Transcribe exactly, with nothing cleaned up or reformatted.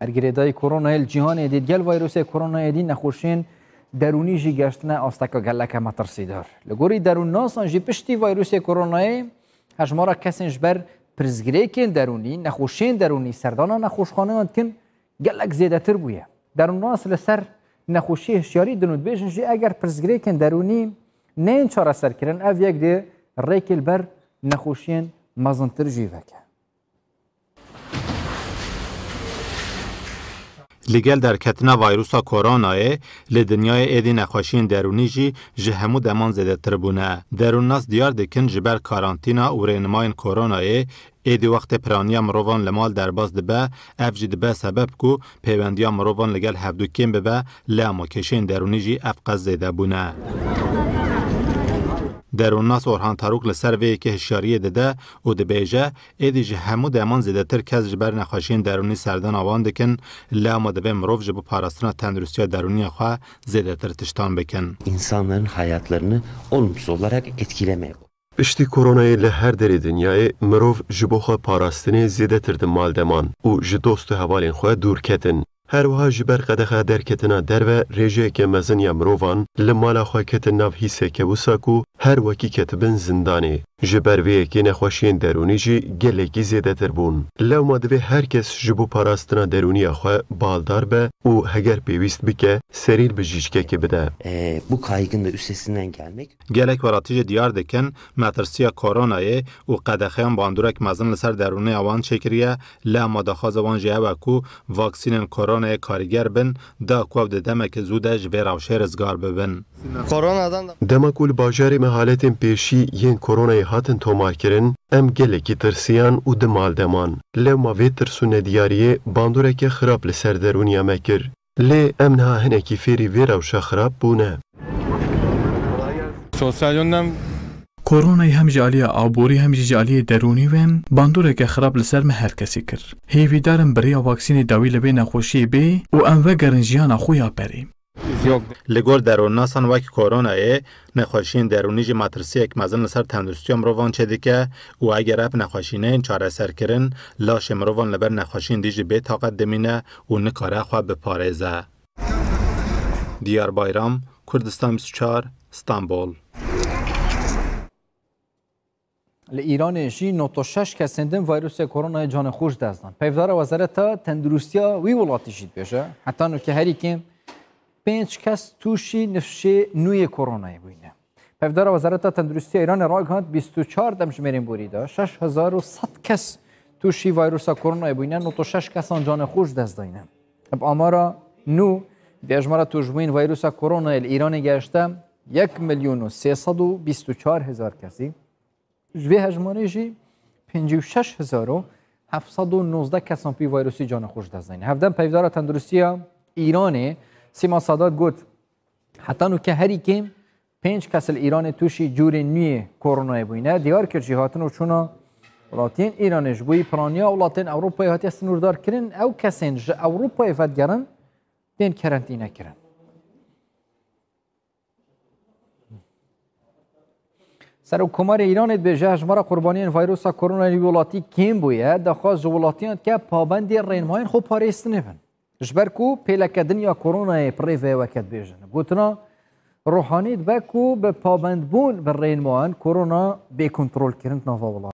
Ber girêdayî koronayê li cîhanê dî digel vayrûsê koronayê dî nexweşiyên derûnî jî geştine asteke geleke metirsîdar. Li gorî derûnnasan jî piştî vayrûsê koronayê hejmara kesên ji ber pirsgirêkên derûnî, nexweşiyên derûnî serdana nexweşxaneyan dikin gelek zêdetir bûye. Derûnnas li ser nexweşiyê hişyarî din û dibêjin jî eger pirsgirêkên derûnî neyên çareserkirin ev yek dê rêkê li ber nexweşiyên mezintir jî veke. Li gel derketina vayrusa koronayê li dinyayê êdî nexweşiyên derûnî jî ji hemû deman zêdetir bûne. Derûnnas diyar dikin ji ber karantîna û rênimayên koronayê êdî wextê piraniya mirovan li mal derbas dibe, ev jî dibe sebeb ku pêwendiya mirovan li gel hevdû kêm bibe, lê ama kêşeyên derûnî jî ev qas zêde bûne. Derûnnas Orhan Tarûk li ser vê yekê hişyariyê dide û dibêje, êdî ji hemû deman zêdetir kes ji ber nexweşiyên derûnî serdana wan dikin, lê ama divê mirov ji bo parastina tenduristiya derûniya xwe zêdetir tiştan bikin. İnsanların hayatlarını olumsuz olarak etkileme. Piştî koronayê li her derê dinyayê mirov ji bo xwe parastinê zêdetir di mal de man û ji dost û hevalên xwe dûr ketin. Her wiha ji ber qedexa derketina derve rêjeyeke mezin ya mirovan li mala xwe ketin nav hîseke wisa ku her wekî ketibin zindanê. Ji ber vê yekê nexweşiyên derûnî jî gelekî zêdetir bûn. Lewma divê her kes ji bo parastina derûniya xwe baldar be û heger pêwîst bike, serî li bijîşkekê bide. E, bu kaygının da üstesinden gelmek. Gelek welatî jî diyar dikin, metirsiya koronayê û qedexeyan bandorek mezin li ser derûniya wan çêkiriye, lê ama daxwaza wan jî ew e ku vaksînên koronayê karîger bin, da ku ew di demeke zû de ji vê rewşê rizgar bibin. Koronadan da Dema ku li bajarê me haletên pêşî yên koronayê hatin tomarkirin, em gelekî tirsiyan û di mal de man. Lewma vê tirs û nediyariyê bandoreke xirab li ser derûniya me kir. Lê em niha hinekî fêrî vê rewşa xirab bûne. Sosyal yönden Koronayê hem ji aliyê aborî hem jî ji aliyê derûnî ve bandoreke xirab li ser me her kesî kir. Hêvîdar im bi riya vaksînê dawî li vê nexweşiyê bê û em vegerin jiyana xwe ya berê. Yok. Li gor derûnnasan wek koronayê, nexweşiyên derûnî jî metirsiyek mezin li ser tenduristiya mirovan çêdike û eger ev nexweşî neyên çareserkirin, laşê mirovan li ber nexweşiyên dî jî bê taqet dimîne û nikare xwe biparêze. Diyar Bayram, Kurdistan bîst û çar, Stenbol. Li Îranê jî nod û şeş kesên din vayrûsê koronayê canê xwe ji dest dan. Peyvdara Wezareta Tenduristiya wî welatî jî dibêje, heta nûke herî kêm pênc kes tûşî nifşê nû yê koronayê bûyne. Peyvdara Wezareta Tenduristiya Îranê ragihand bîst û çar demjimêrên borî de şeş hezar û sed kes tûşî vayrûsa koronayê bûyne, nod û şeş kesan canê xwe ji dest dayne. Bi amara nû, di hejmara tûşbûyên vayrûsa koronayê li Îranê gehişte yek milyon û sê sed û bîst û çar hezar kesî. Ji vê hejmarê jî pêncî û şeş hezar û heft sed û nozdeh kesan pî vayrûsî canê xwe ji dest dayne. Hevdem peyvdara tenduristiya Îranê Sîma Sadat got, heta nûke herî kêm pênc kes li Îranê tûşî cûrên nû yê koronayê bûyne. Diyar kir jî hatin û çûna welatiyên Îranê ji bo yî piraniya welatên Ewropayê hatiye sinûrdar kirin. Ew kesên ji Ewropayê vedigerin tên kerentîne kirin. Serokkomarê Îranê dibêje, hejmara qurbaniyên vayrusa koronayê li welatî kêm bûye, daxwaz ji welatiyan dike pabendê rênmayên xwe parêstinê bin. Ji ber ku pêleke din ya koronayê pirê vê weke dibêjin. Gotina Ruhanî dibe ku bi pabendbûn bi rênmayan korona bê kontrolkirin di nava welatê.